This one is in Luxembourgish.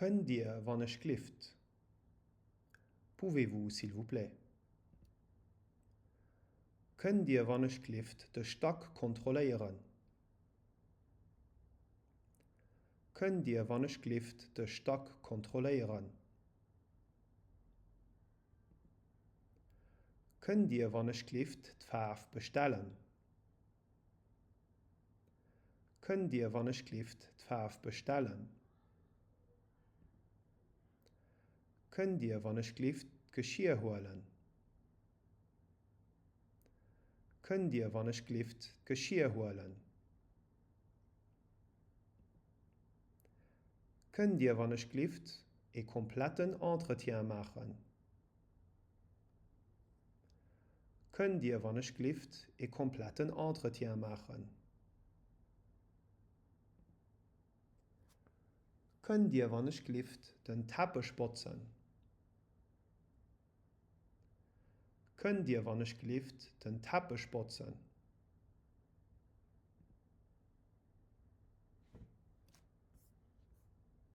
Kënnt Dir wann ech glift? Pouvez-vous s'il vous plaît? Kënnt Dir wann ech glift de Stack kontrolléieren? Kënnt Dir wann ech glift de Stack kontrolléieren? Kënnt Dir wann ech glift d'Faarf bestellen? Kënnt Dir wann ech glift d'Faarf bestellen? Kënnt Dir wann ech glift d'Geschier huelen? Kënnt Dir wann ech glift d'Geschier huelen? Kënnt Dir wann ech glift e kompletten Entretien maachen? Kënnt Dir wann ech glift e kompletten Entretien maachen? Kënnt Dir wann ech glift den Teppech botzen? Kënnt Dir wann ech glift den Teppech botzen?